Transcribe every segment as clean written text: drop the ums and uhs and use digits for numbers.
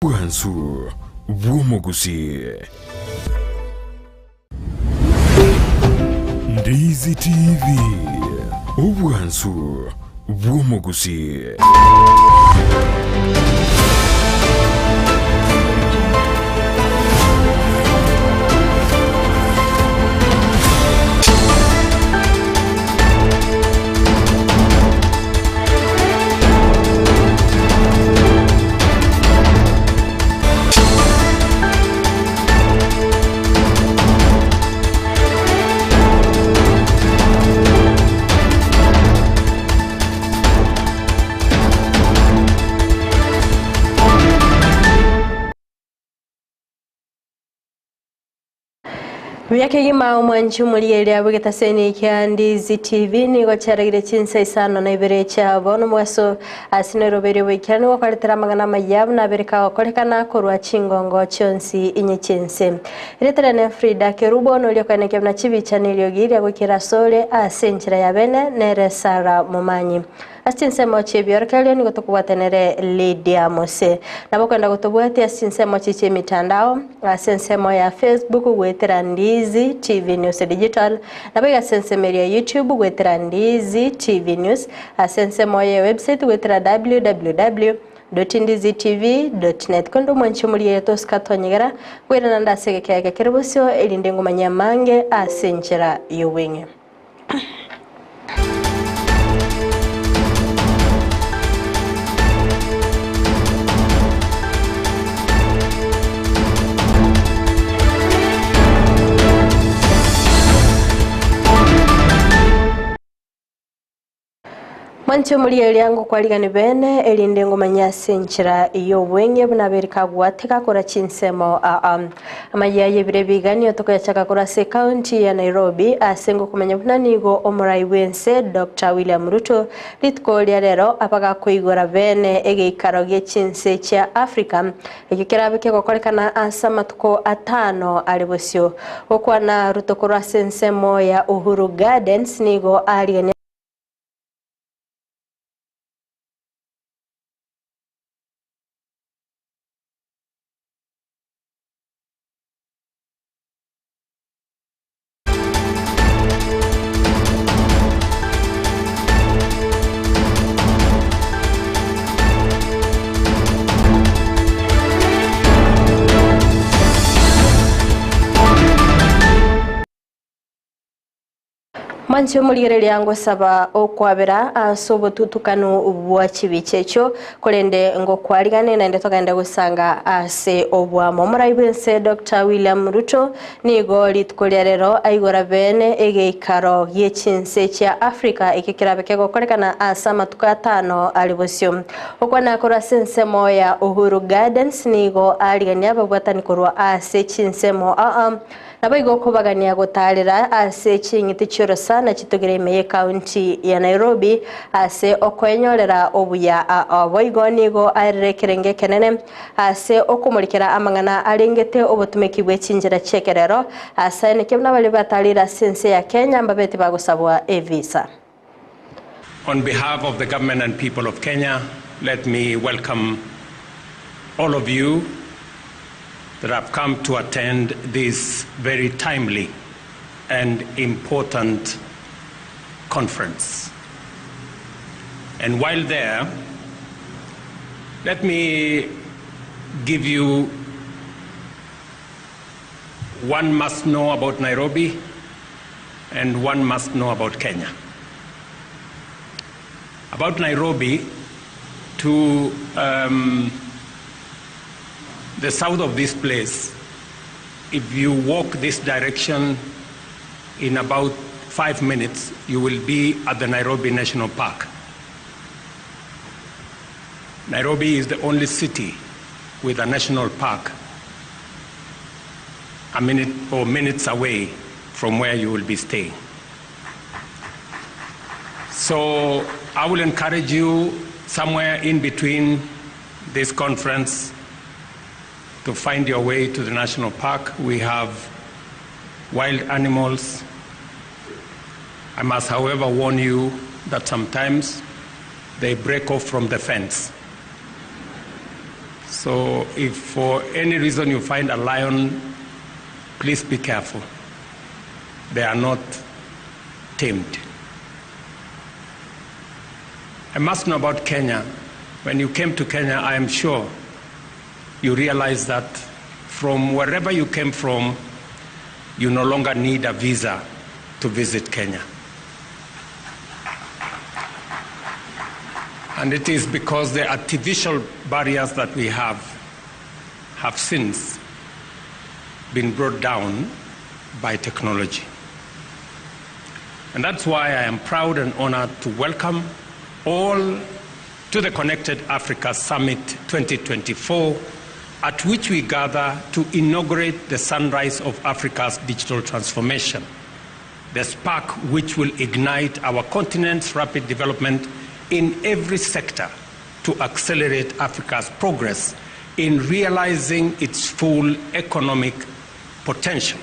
Bwansu bw'omogusii. Ndizi TV, obwansu bw'omogusii. Buya kegima omwanchi omorigereria bw'egetaseni kia Ndizi TV nigo chiaragire chinsa isano na ibere chia bono omogaso ase Nairobi boikeranu gokoretera amang'ana amaya buna abere kagokorekana korwa chingongo chionsi inye chi'ense. Erieta riane Frida Kerubo noria okoenekia buna chibicha na eriogi ria goikera asore ase enchera ya bene nere Sarah Momanyi. Ase chinsemo chi'ebiorokererio nigo tokobwatanere Lydia Mose. Nabo okwenda gotobwatia ase chinsemo chi chi'emitandao, ase ensemo ya Facebook goetera Ndizi TV News Digital, nabo iga ase ensemo eria ya YouTube goetera Ndizi TV News, ase ensemo ye website goetera www dot ndizitv dot net. Korende omwanchi omorigereria tosika tonyegera, bwere naende ase egeka eke kere bosio, erinde ngomanye amange ase enchera y'obweng'e. Mwanche omorigereria ngokwarigani bene, erinde ngomanye ase enchera y'obweng'e buna abere kagwateka kora chinsemo aa. Amayia y'ebiro ebiganio tokoyachaka korwa ase ekaunti ya Nairobi ase ngokomanya buna nigo omorai bw'ense Doctor William Ruto rituko ria rero abagakoigora bene egeikaro gie chinse chia Africa ekio kerabe kegokorekana ase amatuko atano are bosio. Gokwana Ruto korwa ase ensemo ya Uhuru Gardens nigo arigania Mwanche omorigereria ngosaba okwabera ase obotutukanu bwa chibicha echio, korende ngokwarigane naende togende gosanga ase obwamo. Omorai bw'ense Doctor William Ruto nigo rituko ria rero aigora bene egeikaro gie chinse chia Africa ekio kerabe kegokorekana ase amatuko atano are bosio. Okwana korwa ase ensemo ya Uhuru Gardens nigo arigania ababwatani korwa ase chinsemo aa Naboigo okobagania gotaarera ase ching'iti chi'orosana chitogire ime y'ekaunti ya Nairobi ase okoenyorera obuya. Boigo nigo aerire ekerengo ekenene ase okomorikera amang'ana arengete obotumeki bwe chinchera chi'ekerero ase aeneke buna baria bataarire ase ense ya Kenya mbabete bagosabwa evisa. On behalf of the government and people of Kenya, let me welcome all of you that have come to attend this very timely and important conference. And while there, let me give you one must know about Nairobi and one must know about Kenya. About Nairobi, to um, the south of this place, if you walk this direction in about five minutes, you will be at the Nairobi National Park. Nairobi is the only city with a national park a minute or minutes away from where you will be staying. So I will encourage you somewhere in between this conference to find your way to the national park. We have wild animals. I must, however, warn you that sometimes they break off from the fence. So if for any reason you find a lion, please be careful. They are not tamed. I must know about Kenya. When you came to Kenya, I am sure you realize that from wherever you came from, you no longer need a visa to visit Kenya. And it is because the artificial barriers that we have have since been brought down by technology. And that's why I am proud and honored to welcome all to the Connected Africa Summit 2024, at which we gather to inaugurate the sunrise of Africa's digital transformation, the spark which will ignite our continent's rapid development in every sector to accelerate Africa's progress in realizing its full economic potential.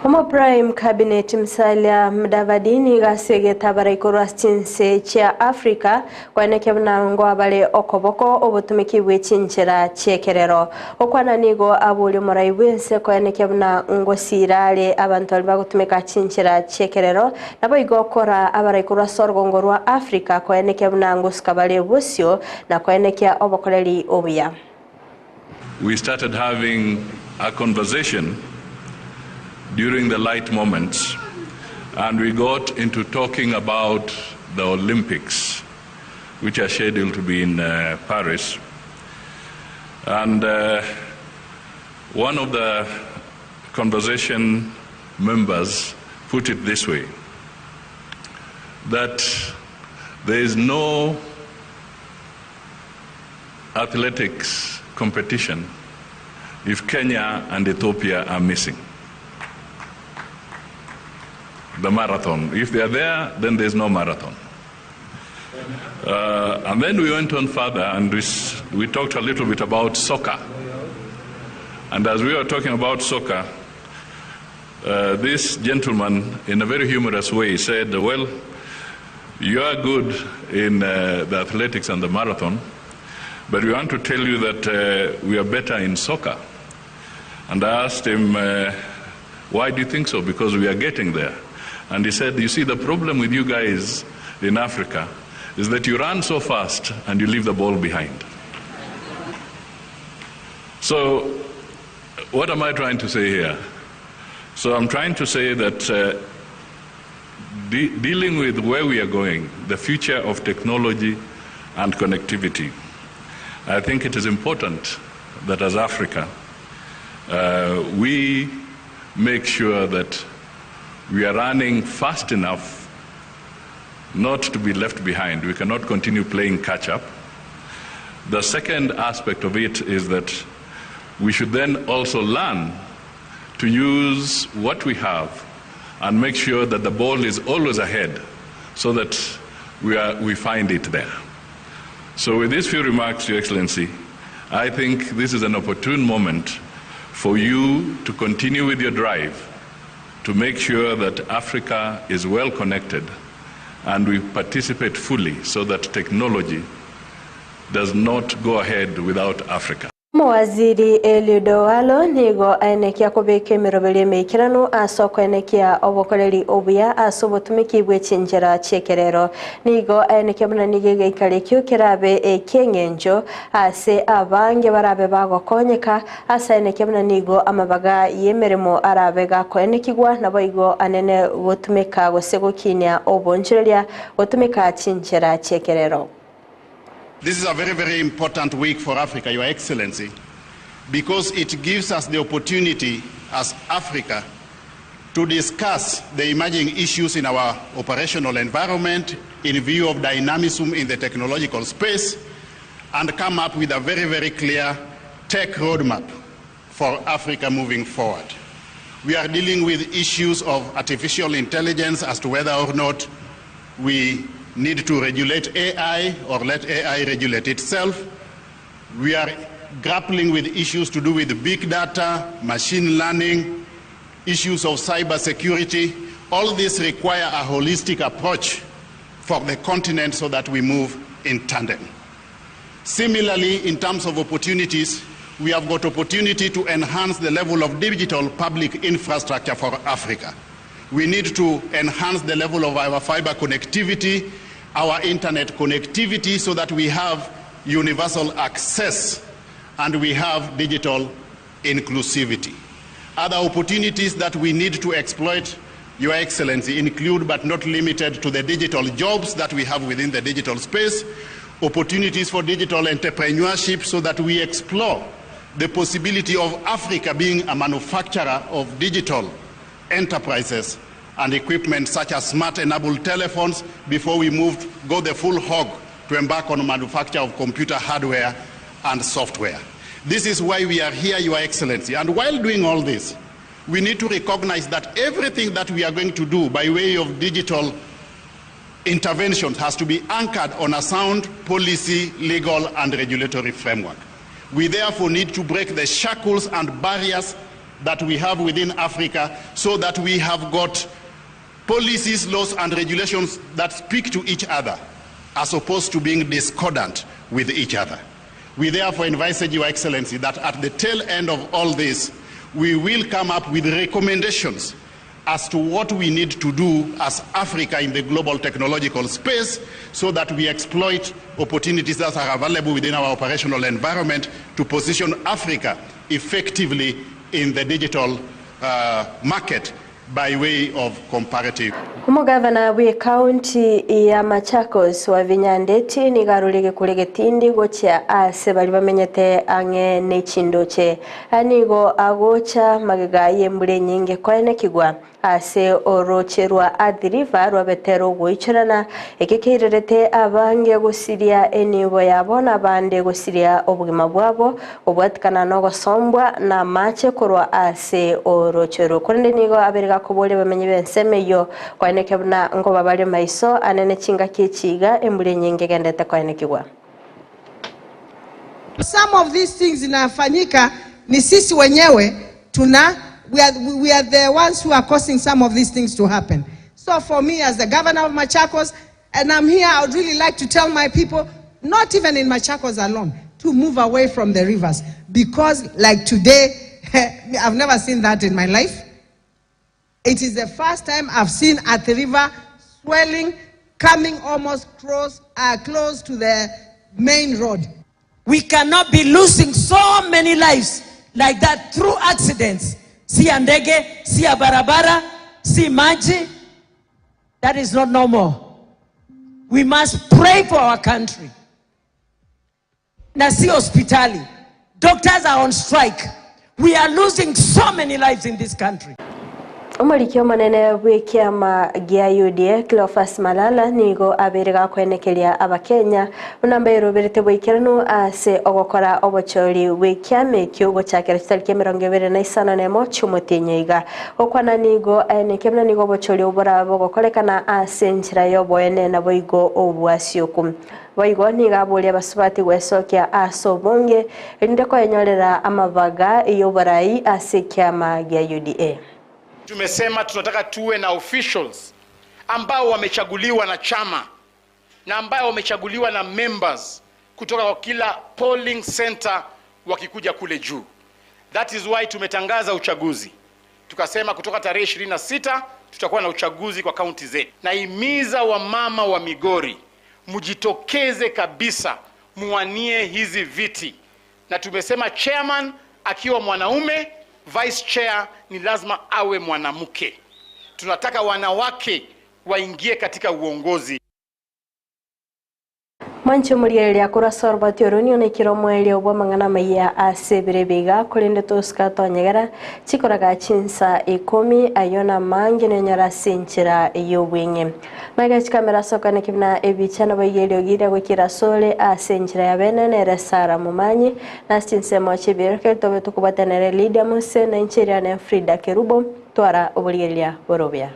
Omo Prime Cabinet Musalia Mudavadi nigo asegete abarai korwa ase chinse chia Africa kwanekia buna ngoabare okoboko obotumiki bwe chinchera chiekerero. Okwana nigo abori omorai bwense koenekia buna ngosira are abanto baria bagotumeka chinchera chiekerero nabo igo okora abarai korwa ase orugongo rwa Africa koenekia buna ngosuka bare bosio na koenekia obokoreri obuya. We started having a conversation during the light moments, and we got into talking about the Olympics, which are scheduled to be in Paris. And one of the conversation members put it this way, that there is no athletics competition if Kenya and Ethiopia are missing. The marathon. If they are there, then there's no marathon. And then we went on further and we talked a little bit about soccer. And as we were talking about soccer, this gentleman, in a very humorous way, said, well, you are good in the athletics and the marathon, but we want to tell you that we are better in soccer. And I asked him, why do you think so? Because we are getting there. And he said, you see, the problem with you guys in Africa is that you run so fast and you leave the ball behind. So, what am I trying to say here? I'm trying to say that dealing with where we are going, the future of technology and connectivity, I think it is important that as Africa, we make sure that we are running fast enough not to be left behind. We cannot continue playing catch-up. The second aspect of it is that we should then also learn to use what we have and make sure that the ball is always ahead so that we find it there. So with these few remarks, Your Excellency, I think this is an opportune moment for you to continue with your drive to make sure that Africa is well connected and we participate fully so that technology does not go ahead without Africa. Mowaziri Eliud Owalo nigo aenekia kobeka emeroberi emeikeranu ase okoenekia obokoreri obuya ase obotumiki bwe chinchera chiekerero. Nigo aenekia buna nigo egeikaro ekio kerabe ekieng'encho ase abange barabe bagokonyeka ase aenekia buna nigo amabaga y'emeremo arabe gakoenekigwa nabo igo anene gotumeka gose gokinia obonchereria gotumeka chinchera chiekerero. This is a very, very important week for Africa, Your Excellency, because it gives us the opportunity as Africa to discuss the emerging issues in our operational environment in view of dynamism in the technological space and come up with a very, very clear tech roadmap for Africa moving forward. We are dealing with issues of artificial intelligence as to whether or not we need to regulate AI or let AI regulate itself. We are grappling with issues to do with big data, machine learning, issues of cyber security. All these require a holistic approach for the continent so that we move in tandem. Similarly, in terms of opportunities, we have got opportunity to enhance the level of digital public infrastructure for Africa. We need to enhance the level of our fiber connectivity, our internet connectivity, so that we have universal access and we have digital inclusivity. Other opportunities that we need to exploit, Your Excellency, include but not limited to the digital jobs that we have within the digital space, opportunities for digital entrepreneurship so that we explore the possibility of Africa being a manufacturer of digital enterprises and equipment such as smart-enabled telephones before we move, go the full hog to embark on manufacture of computer hardware and software. This is why we are here, Your Excellency. And while doing all this, we need to recognize that everything that we are going to do by way of digital interventions has to be anchored on a sound policy, legal, and regulatory framework. We therefore need to break the shackles and barriers that we have within Africa so that we have got policies, laws, and regulations that speak to each other as opposed to being discordant with each other. We therefore envisage, Your Excellency, that at the tail end of all this, we will come up with recommendations as to what we need to do as Africa in the global technological space so that we exploit opportunities that are available within our operational environment to position Africa effectively in the digital uh, market by way of comparative. Omogavana bw'ecounty ya Machakos Wavinya Ndeti nigo arure gekure getindi gochia ase baria bamenyete ang'e ne chindoche. Aya nigo agocha magega y'embura enyinge koenekigwa ase orooche rwa Athi River rwabete rogoichorana, eke keirerete abange gosiria enibo yabo na abande gosiria obogima bwabo gobwatikana nogosombwa namache korwa ase orooche orwo. Korende nigo abeire gakoboria abamenyi b'ensemo eyio koeneke buna nkoba bare maiso anene chingaki echi iga embura enyinge egendete koenekigwa. Some of these things zinafanyika ni sisi wenyewe tuna we are, we are the ones who are causing some of these things to happen. So for me as the governor of Machakos, and I'm here, I would really like to tell my people, not even in Machakos alone, to move away from the rivers. Because like today, I've never seen that in my life. It is the first time I've seen Athi River swelling, coming almost close, uh, close to the main road. We cannot be losing so many lives like that through accidents. Si ya ndege, si ya barabara, si maji. That is not normal. We must pray for our country. Na si hospitali. Doctors are on strike. We are losing so many lives in this country. Omoriki omonene bw'ekiama gia UDA Cleophas Malala nigo abeire gakoenekeria Abakenya buna mbaeroberete boikeranu ase ogokora obochori bw'ekiama ekio gochakera chitariki 21 chi'omotienyi iga. Gokwana nigo aenekia buna nigo obochori obo borabe bogokorekana ase enchera y'oboene naboigo obwasioku. Boigo nigo aboria abasubati gwesokia ase obonge, erinde koenyorera amabaga y'oborai ase ekiama gia UDA. Tumesema tunataka tuwe na officials ambao wamechaguliwa na chama na ambao wamechaguliwa na members kutoka kwa kila polling center wakikuja kule juu. That is why tumetangaza uchaguzi. Tukasema kutoka tarehe 26 tutakuwa na uchaguzi kwa kaunti zetu. Nahimiza wamama wa Migori mjitokeze kabisa muwanie hizi viti, na tumesema chairman akiwa mwanaume, vice chair ni lazima awe mwanamke. Tunataka wanawake waingie katika uongozi. Mwanche omorigereria korwa ase oroboti oro nigo naikire omoerio bw'amang'ana amaya ase ebiro ebi iga, korende tosika tonyegera chikoraga chinsa ikomi, ayio namange nenyore ase enchera y'obweng'e. Maiga chikamera ase okoenekia buna ebicha naboigo eriogi riria goikera asore ase enchera ya bene nere Sarah Momanyi, na ase chinsemo chi'ebiorokererio tobe tokobwatana nere Lydia Mose, na inche eriane Frida Kerubo, twara oborigereria borobia.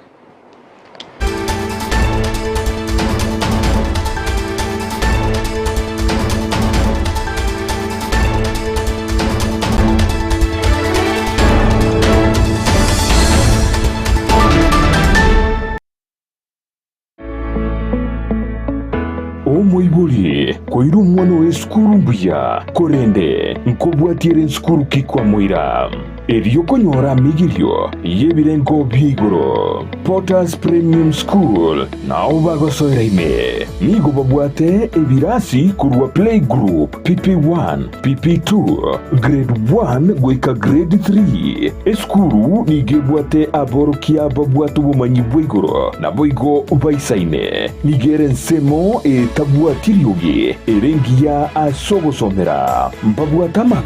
Omoibori. Koira omwana oo esukuru mbuya, korende nkobwatie ere nsukuru ki kwamoira? Erio konyora amigirio y'ebirengo bia igoro. Potters Premium School nao bagosoera ime. Nigo babwate ebirasi korwa Playgroup, PP1, PP2, Grade 1 goika Grade 3. Esukuru nigo ebwate aborokia babwate obomanyi bwa igoro naboigo baisaine. Nigo ere ensemo etabwati riogi ere engiya ase ogosomera. Mbabwate amaga.